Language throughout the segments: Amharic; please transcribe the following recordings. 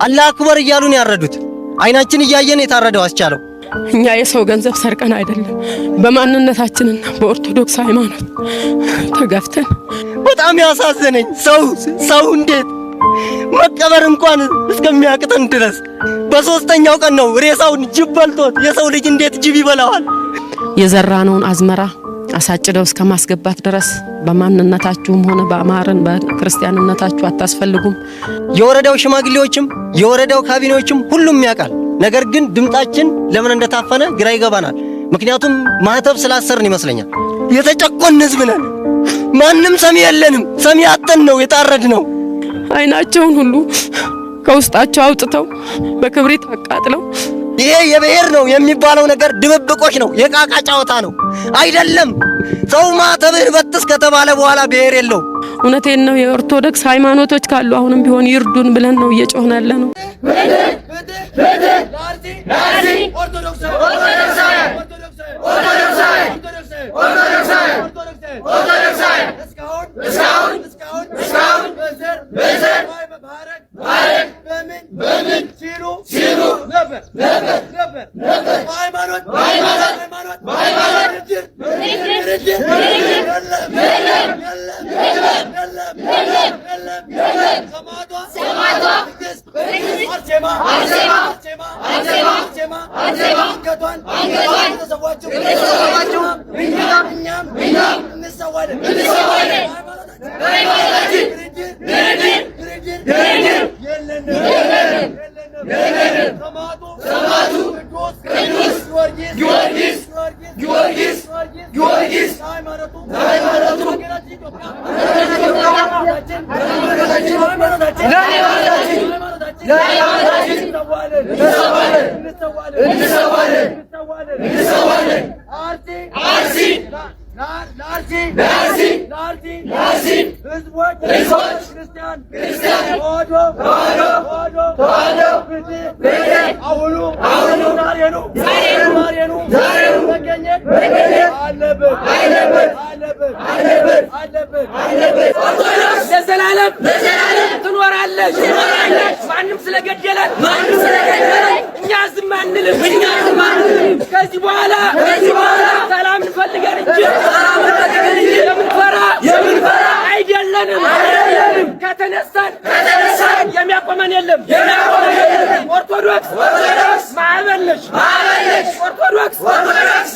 አላህ አክበር እያሉን ያረዱት። አይናችን እያየን የታረደው አስቻለው። እኛ የሰው ገንዘብ ሰርቀን አይደለም፣ በማንነታችንና በኦርቶዶክስ ሃይማኖት ተገፍተን። በጣም ያሳዘነኝ ሰው ሰው እንዴት መቀበር እንኳን እስከሚያቅተን ድረስ በሶስተኛው ቀን ነው ሬሳውን ጅብ በልቶት። የሰው ልጅ እንዴት ጅብ ይበላዋል? የዘራነውን አዝመራ አሳጭደው እስከ ማስገባት ድረስ በማንነታችሁም ሆነ በአማርን በክርስቲያንነታችሁ አታስፈልጉም። የወረዳው ሽማግሌዎችም የወረዳው ካቢኔዎችም ሁሉም ያውቃል። ነገር ግን ድምጣችን ለምን እንደታፈነ ግራ ይገባናል። ምክንያቱም ማህተብ ስላሰርን ይመስለኛል። የተጨቆን ህዝብ ነን። ማንም ሰሚ የለንም። ሰሚ አጥተን ነው የታረድነው። አይናቸውን ሁሉ ከውስጣቸው አውጥተው በክብሪት አቃጥለው። ይሄ የብሔር ነው የሚባለው ነገር ድብብቆች ነው፣ የቃቃ ጨዋታ ነው አይደለም። ሰው ማተብህን በጥስ ከተባለ በኋላ ብሔር የለው። እውነቴን ነው። የኦርቶዶክስ ሃይማኖቶች ካሉ አሁንም ቢሆን ይርዱን ብለን ነው እየጮህን ያለ ነው። ለዘላለም ትኖራለች። ማንም ስለገደለን እኛ ዝም አንልም። ከዚህ በኋላ ሰላም እንፈልገን እንጂ የምንፈራ አይደለንም። ከተነሳን የሚያቆመን የለም። ኦርቶዶክስ ማዕበል ነች። ኦርቶዶክስ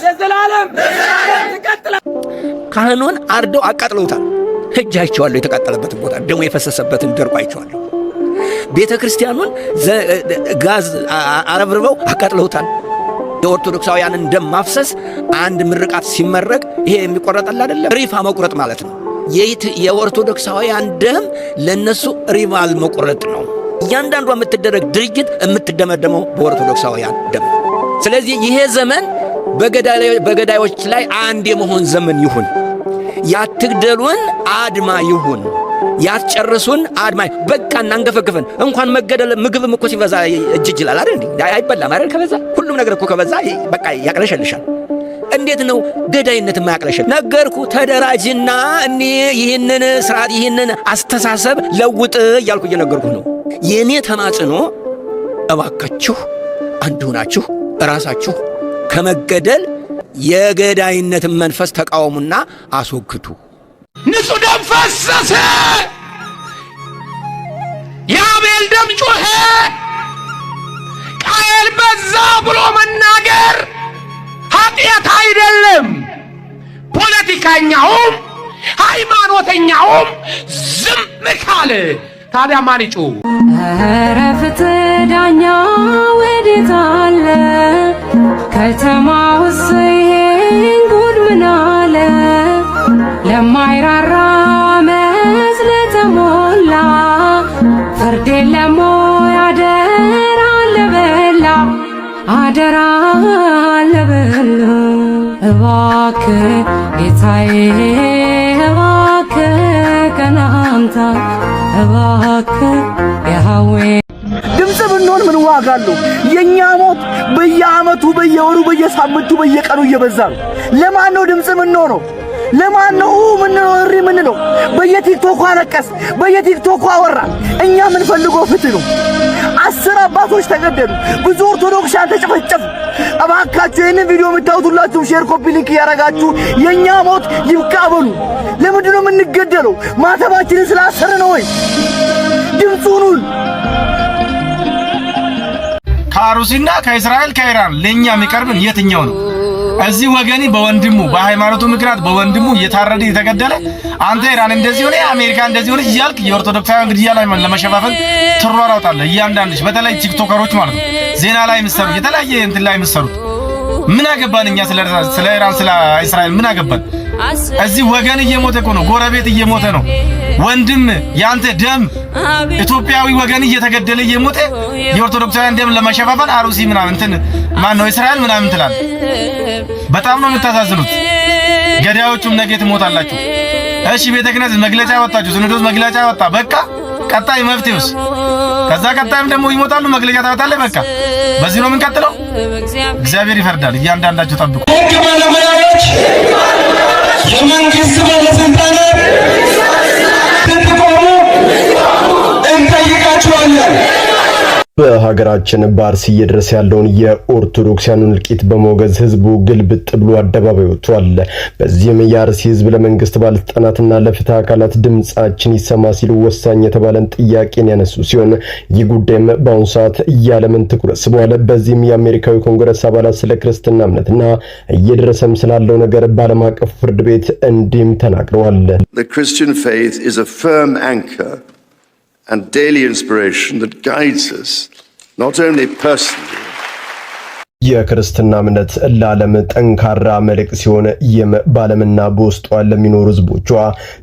ለዘላለም ትቀጥላለች። ካህኑን አርደው አቃጥለውታል። ሄጄ አይቼዋለሁ። የተቃጠለበትን ቦታ ደሞ የፈሰሰበትን ደርቆ አይቼዋለሁ። ቤተ ክርስቲያኑን ጋዝ አረብርበው አቃጥለውታል። የኦርቶዶክሳውያንን ደም ማፍሰስ አንድ ምርቃት ሲመረቅ ይሄ የሚቆረጠል አይደለም፣ ሪፋ መቁረጥ ማለት ነው። የኦርቶዶክሳውያን ደም ለነሱ ሪቫል መቁረጥ ነው። እያንዳንዷ የምትደረግ ድርጊት የምትደመደመው በኦርቶዶክሳውያን ደም። ስለዚህ ይሄ ዘመን በገዳዮች ላይ አንድ የመሆን ዘመን ይሁን። ያትግደሉን አድማ ይሁን፣ ያትጨርሱን አድማ። በቃ እናንገፈግፈን። እንኳን መገደል ምግብም እኮ ሲበዛ እጅ ይላል አይደል? አይበላም አይደል? ከበዛ ሁሉም ነገር እኮ ከበዛ በቃ ያቅለሸልሻል። እንዴት ነው ገዳይነት የማያቅለሸል? ነገርኩ። ተደራጅና እኔ ይህንን ስርዓት ይህንን አስተሳሰብ ለውጥ እያልኩ እየነገርኩ ነው። የእኔ ተማጽኖ እባካችሁ አንድ ሆናችሁ ራሳችሁ ከመገደል የገዳይነትን መንፈስ ተቃወሙና አስወግዱ። ንጹሕ ደም ፈሰሰ። የአቤል ደም ጮኸ። ቃየል በዛ ብሎ መናገር ኃጢአት አይደለም። ፖለቲከኛውም ሃይማኖተኛውም ዝም ካለ ታዲያ ማን ይጩህ? ኧረ ፍትህ ዳኛ ወዴት አለ? ከተማውስ ይሄን ጉድ ምን አለ? ለማይራራ አመፅ ለተሞላ ፍርድ የለም ወይ አደራ ለበላ አደራ ለበላ። እባክህ ጌታዬ እባክህ ቀና አምጣ እባክህ ያህዌ። ድምፅ ብንሆን ምን ዋጋ አለው? የኛ ሞት በየዓመቱ በየወሩ በየሳምንቱ በየቀኑ እየበዛ ነው። ለማን ነው ድምፅ የምንሆነው? ለማን ነው ምንለው እሪ ምንለው? በየቲክቶኩ አለቀስ፣ በየቲክቶኩ አወራ። እኛ የምንፈልገው ፍትህ ነው። 10 እናቶች ተገደሉ፣ ብዙ ኦርቶዶክሳውያን ተጨፈጨፉ። እባካችሁ ይህንን ቪዲዮ የምታዩት ሁላችሁም share፣ copy link እያደረጋችሁ የእኛ ሞት ይብቃ በሉ። ለምንድን ነው የምንገደለው? ማተባችንን ስላሰርን ነው ወይ? ድምፅ ሁኑን። ከአሩሲና ከእስራኤል ከኢራን ለኛ የሚቀርብን የትኛው ነው? እዚህ ወገኔ በወንድሙ በሃይማኖቱ ምክንያት በወንድሙ እየታረደ እየተገደለ፣ አንተ ኢራን እንደዚህ ሆነ፣ አሜሪካ እንደዚህ ሆነ እያልክ የኦርቶዶክሳውያን ግድያ ላይ ለመሸፋፈን ትሯሯጣለህ። እያንዳንድሽ በተለይ ቲክቶከሮች ማለት ነው፣ ዜና ላይ የምትሰሩ፣ የተለያየ እንትን ላይ የምትሰሩት፣ ምን አገባን እኛ ስለ ኢራን ስለ እስራኤል ምን አገባን? እዚህ ወገን እየሞተ እኮ ነው፣ ጎረቤት እየሞተ ነው። ወንድም ያንተ ደም ኢትዮጵያዊ ወገን እየተገደለ እየሞተ የኦርቶዶክሳውያን ደም ለመሸፋፈን አሩሲ ምናምን እንትን ማን ነው እስራኤል ምናምን ትላለህ። በጣም ነው የምታሳዝኑት። ገዳዮቹም ነገ ትሞታላችሁ። እሺ፣ ቤተ ክህነት መግለጫ ያወጣችሁ፣ ሲኖዶስ መግለጫ ያወጣ፣ በቃ ቀጣይ መፍትሄውስ? ከዛ ቀጣይም ደግሞ ይሞታሉ፣ መግለጫ ታወጣለህ። በቃ በዚህ ነው የምንቀጥለው። እግዚአብሔር ይፈርዳል። እያንዳንዳችሁ ጠብቁ። የህግ ባለሙያዎች፣ የመንግስት ባለስልጣናት እንድትቆሙ እንጠይቃችኋለን። በሀገራችን በአርሲ እየደረሰ ያለውን የኦርቶዶክሲያኑን እልቂት በማውገዝ ህዝቡ ግልብጥ ብሎ አደባባይ ወጥቷል። በዚህም የአርሲ ህዝብ ለመንግስት ባለስልጣናትና ለፍትህ አካላት ድምጻችን ይሰማ ሲሉ ወሳኝ የተባለን ጥያቄን ያነሱ ሲሆን ይህ ጉዳይም በአሁኑ ሰዓት የዓለምን ትኩረት ስቧል። በዚህም የአሜሪካዊ ኮንግረስ አባላት ስለ ክርስትና እምነትና እየደረሰም ስላለው ነገር በዓለም አቀፉ ፍርድ ቤት እንዲህም ተናግረዋል። The Christian faith is a firm anchor and daily inspiration that guides us not only personally የክርስትና እምነት ለዓለም ጠንካራ መልሕቅ ሲሆን ይህም በዓለምና በውስጧ ለሚኖሩ ህዝቦቿ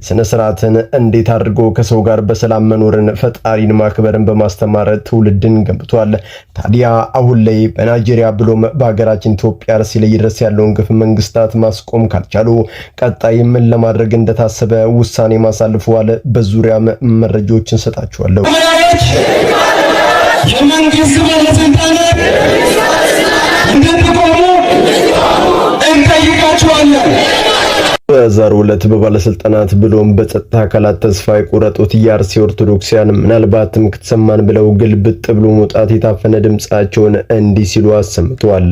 ስነ ስርዓትን፣ እንዴት አድርጎ ከሰው ጋር በሰላም መኖርን፣ ፈጣሪን ማክበርን በማስተማር ትውልድን ገንብቷል። ታዲያ አሁን ላይ በናይጄሪያ ብሎም በሀገራችን ኢትዮጵያ አርሲ ላይ እየደረሰ ያለውን ግፍ መንግስታት ማስቆም ካልቻሉ ቀጣይ ምን ለማድረግ እንደታሰበ ውሳኔ ማሳልፈዋል። በዙሪያም መረጃዎችን ሰጣችኋለሁ። የመንግስት ባለስልጣናት እንድትቆሙ እንጠይቃችኋለን። በዛሬው ዕለት በባለስልጣናት ብሎም በጸጥታ አካላት ተስፋ የቆረጡት የአርሲ ኦርቶዶክሲያን ምናልባትም ከተሰማን ብለው ግልብጥ ብሎ መውጣት የታፈነ ድምጻቸውን እንዲህ ሲሉ አሰምተዋል።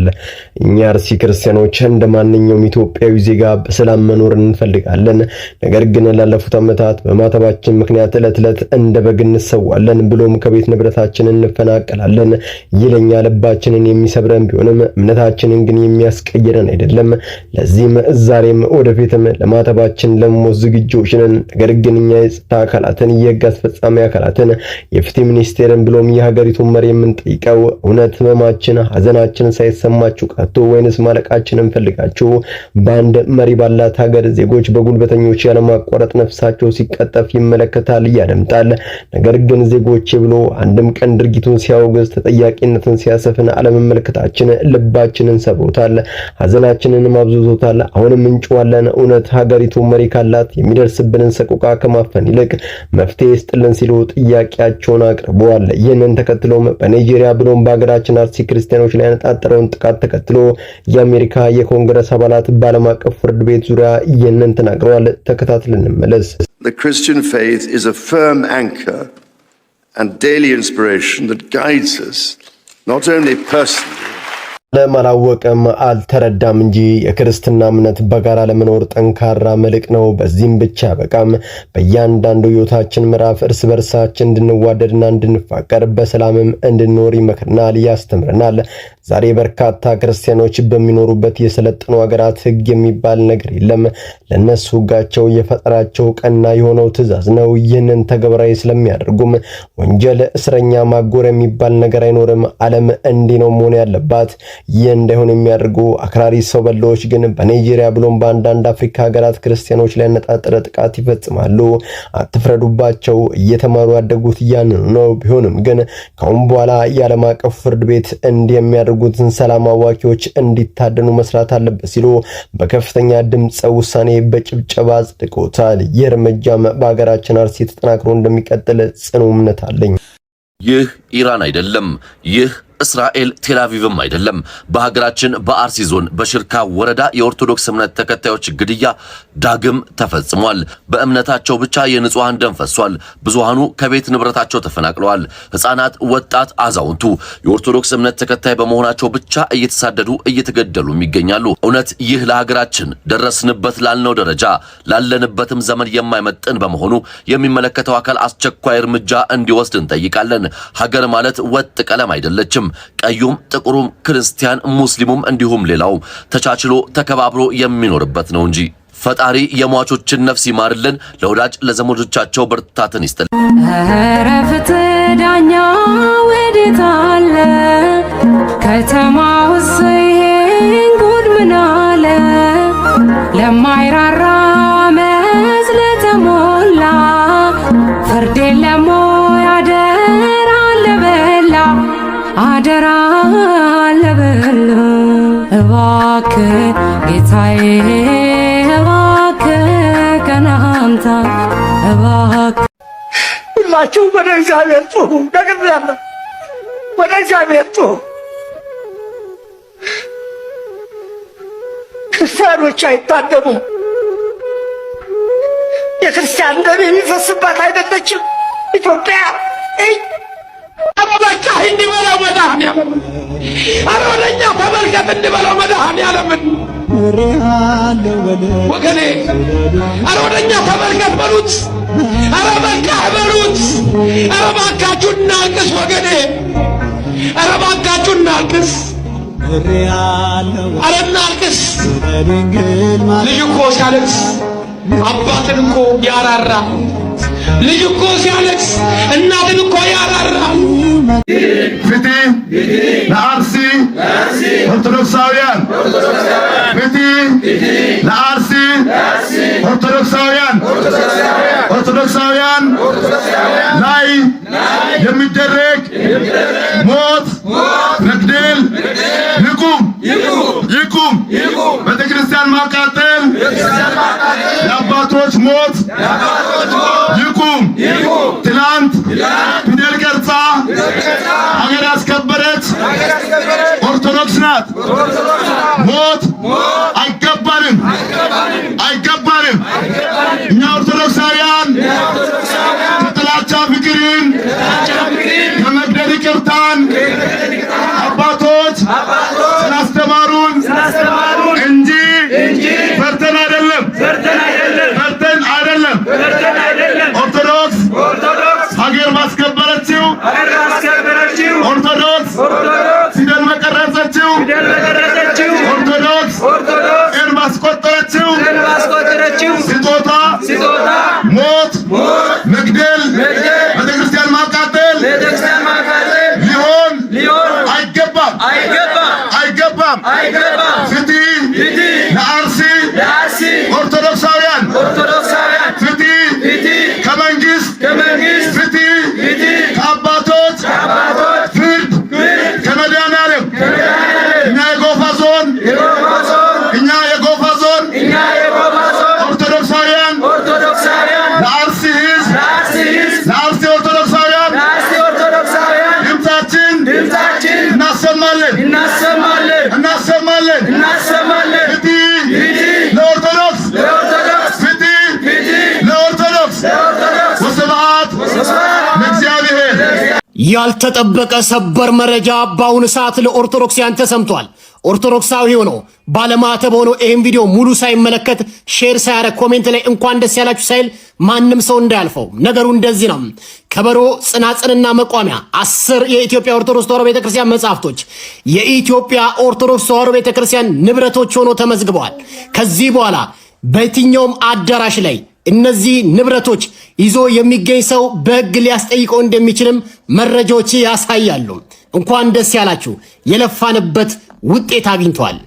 እኛ አርሲ ክርስቲያኖች እንደ ማንኛውም ኢትዮጵያዊ ዜጋ በሰላም መኖር እንፈልጋለን። ነገር ግን ላለፉት ዓመታት በማተባችን ምክንያት ዕለት ዕለት እንደ በግ እንሰዋለን፣ ብሎም ከቤት ንብረታችን እንፈናቀላለን። ይህ ለኛ ልባችንን የሚሰብረን ቢሆንም እምነታችንን ግን የሚያስቀይረን አይደለም። ለዚህም ዛሬም ወደፊትም ለማተባችን ለመሞት ዝግጁዎች ነን። ነገር ግን እኛ የጸጥታ አካላትን፣ የህግ አስፈጻሚ አካላትን፣ የፍትህ ሚኒስቴርን ብሎም የሀገሪቱን መሪ የምንጠይቀው እውነት ህመማችን፣ ሀዘናችን ሳይሰማችሁ ቀርቶ ወይንስ ማለቃችንን ፈልጋችሁ? በአንድ መሪ ባላት ሀገር ዜጎች በጉልበተኞች ያለማቋረጥ ነፍሳቸው ሲቀጠፍ ይመለከታል፣ ያደምጣል። ነገር ግን ዜጎቼ ብሎ አንድም ቀን ድርጊቱን ሲያወግዝ፣ ተጠያቂነትን ሲያሰፍን አለመመልከታችን ልባችንን ሰብሮታል፣ ሀዘናችንን አብዝቶታል። አሁንም እንጮሃለን። እውነት ሀገሪቱ መሪ ካላት የሚደርስብንን ሰቆቃ ከማፈን ይልቅ መፍትሄ ይስጥልን ሲሉ ጥያቄያቸውን አቅርበዋል። ይህንን ተከትሎም በናይጄሪያ ብሎም በሀገራችን አርሲ ክርስቲያኖች ላይ ያነጣጠረውን ጥቃት ተከትሎ የአሜሪካ የኮንግረስ አባላት በዓለም አቀፍ ፍርድ ቤት ዙሪያ ይህንን ተናግረዋል። ተከታትለን እንመለስ። The Christian faith is a firm anchor and daily inspiration that guides us not only personally ለማላወቅም አልተረዳም እንጂ የክርስትና እምነት በጋራ ለመኖር ጠንካራ መልሕቅ ነው። በዚህም ብቻ በቃም፣ በእያንዳንዱ ሕይወታችን ምዕራፍ እርስ በርሳችን እንድንዋደድና እንድንፋቀር በሰላምም እንድንኖር ይመክርናል፣ ያስተምረናል። ዛሬ በርካታ ክርስቲያኖች በሚኖሩበት የሰለጠኑ ሀገራት ሕግ የሚባል ነገር የለም። ለእነሱ ሕጋቸው የፈጠራቸው ቀና የሆነው ትእዛዝ ነው። ይህንን ተግባራዊ ስለሚያደርጉም ወንጀል፣ እስረኛ ማጎር የሚባል ነገር አይኖርም። ዓለም እንዲህ ነው መሆን ያለባት። ይህ እንዳይሆን የሚያደርጉ አክራሪ ሰው በላዎች ግን በናይጄሪያ ብሎም በአንዳንድ አፍሪካ ሀገራት ክርስቲያኖች ላይ ያነጣጠረ ጥቃት ይፈጽማሉ። አትፍረዱባቸው። እየተማሩ ያደጉት ያንኑ ነው። ቢሆንም ግን ከአሁን በኋላ የዓለም አቀፉ ፍርድ ቤት እንዲህ የሚያደርጉትን ሰላም አዋኪዎች እንዲታደኑ መስራት አለበት ሲሉ በከፍተኛ ድምፀ ውሳኔ በጭብጨባ አጽድቀውታል። ይህ እርምጃም በሀገራችን አርሲ ተጠናክሮ እንደሚቀጥል ጽኑ እምነት አለኝ። ይህ ኢራን አይደለም። ይህ እስራኤል ቴልአቪቭም አይደለም። በሀገራችን በአርሲ ዞን በሽርካ ወረዳ የኦርቶዶክስ እምነት ተከታዮች ግድያ ዳግም ተፈጽሟል። በእምነታቸው ብቻ የንጹሐን ደም ፈሷል። ብዙሃኑ ከቤት ንብረታቸው ተፈናቅለዋል። ሕፃናት፣ ወጣት፣ አዛውንቱ የኦርቶዶክስ እምነት ተከታይ በመሆናቸው ብቻ እየተሳደዱ እየተገደሉም ይገኛሉ። እውነት ይህ ለሀገራችን ደረስንበት ላልነው ደረጃ ላለንበትም ዘመን የማይመጥን በመሆኑ የሚመለከተው አካል አስቸኳይ እርምጃ እንዲወስድ እንጠይቃለን። ሀገር ማለት ወጥ ቀለም አይደለችም። ቀዩም፣ ጥቁሩም፣ ክርስቲያን፣ ሙስሊሙም እንዲሁም ሌላው ተቻችሎ ተከባብሮ የሚኖርበት ነው እንጂ። ፈጣሪ የሟቾችን ነፍስ ይማርልን፣ ለወዳጅ ለዘመዶቻቸው ብርታትን ይስጥልን። ኧረ ፍትህ ዳኛ ወዴት አለ? ከተማውስ ይሄን ጉድ ምን አለ? ለማይራራ አመፅ ለተሞላ ፍርድ የለም ወይ አደራ ለበላ፣ አደራ ለበላ። እባክህ ጌታዬ፣ እባክህ ቀና አምጣ፣ እባክህ። ሁላችሁ ወደ እግዚአብሔር ጩኹ። ነግሬያለሁ። ወደ እግዚአብሔር ጩኹ። ክርስቲያኖች አይታደሙም። የክርስቲያን ደም የሚፈስባት አይደለችም ኢትዮጵያ። ኧረ በቃ እንዲበለው መድኃኒዓለምን፣ ኧረ ወደ እኛ ተመልከት እንዲበለው መድኃኒዓለምን ወገኔ፣ ኧረ ወደ እኛ ተመልከት በሉት። ኧረ በቃ በሉት። ኧረ እባካችሁ እናልቅስ ወገኔ፣ ኧረ እባካችሁ እናልቅስ። ኧረ እናልቅስ። ልጅ እኮ ሲያለቅስ አባትን እኮ ያራራ፣ ልጅ እኮ ሲያለቅስ እናትን እኮ ያራራ። ፍትህ ለአርሲ ኦርቶዶክሳውያን! ፍትህ ለአርሲ ኦርቶዶክሳውያን! ኦርቶዶክሳውያን ላይ የሚደረግ ሞት፣ መግደል ይቁም፣ ይቁም! ቤተ ክርስቲያን ማቃጠል፣ የአባቶች ሞት ይቁም! ትላንት ፊደል ቀርጻ ሀገር ያስከበረች ኦርቶዶክስ ናት። ሞት አይገባንም፣ አይገባንም። እኛ ኦርቶዶክሳውያን ከጥላቻ ፍቅርን፣ ከመግደል ይቅርታን አባቶች ስላስተማሩን እንጂ ፈርተን አይደለም፣ ፈርተን አይደለም። ኦርቶዶክስ ሀገር ባስከበረችው፣ ኦርቶዶክስ ፊደል በቀረጸችው፣ ኦርቶዶክስ ቀን ባስቆጠረችው ስጦታ ሞት፣ መግደል፣ ቤተክርስቲያን ማቃጠል ሊሆን አይገባም፣ አይገባም። ፍትህ ለአርሲ ኦርቶዶክሳውያን! ፍትህ ከመንግስት፣ ፍትህ ከአባቶች፣ ፍርድ ከመድኃኔዓለም። እኛ የጎፋ ዞን፣ እኛ የጎፋ ዞን ኦርቶዶክሳውያን ለአርሲ ሕዝብ፣ ለአርሲ ኦርቶዶክሳውያን ድምፃችን እናሰማለን፣ እናሰማለን። ፍትህ ለኦርቶዶክስ! ፍትህ ለኦርቶዶክስ! ወስብሐት ለእግዚአብሔር። ያልተጠበቀ ሰበር መረጃ በአሁኑ ሰዓት ለኦርቶዶክሲያን ተሰምቷል። ኦርቶዶክሳዊ ሆኖ ባለማተብ ሆኖ ይህን ቪዲዮ ሙሉ ሳይመለከት፣ share ሳያረግ፣ comment ላይ እንኳን ደስ ያላችሁ ሳይል ማንም ሰው እንዳያልፈው። ነገሩ እንደዚህ ነው። ከበሮ፣ ጽናጽንና መቋሚያ 10 የኢትዮጵያ ኦርቶዶክስ ተዋሕዶ ቤተክርስቲያን መጽሐፍቶች የኢትዮጵያ ኦርቶዶክስ ተዋሕዶ ቤተክርስቲያን ንብረቶች ሆኖ ተመዝግበዋል። ከዚህ በኋላ በየትኛውም አዳራሽ ላይ እነዚህ ንብረቶች ይዞ የሚገኝ ሰው በሕግ ሊያስጠይቀው እንደሚችልም መረጃዎች ያሳያሉ። እንኳን ደስ ያላችሁ፣ የለፋንበት ውጤት አግኝቷል።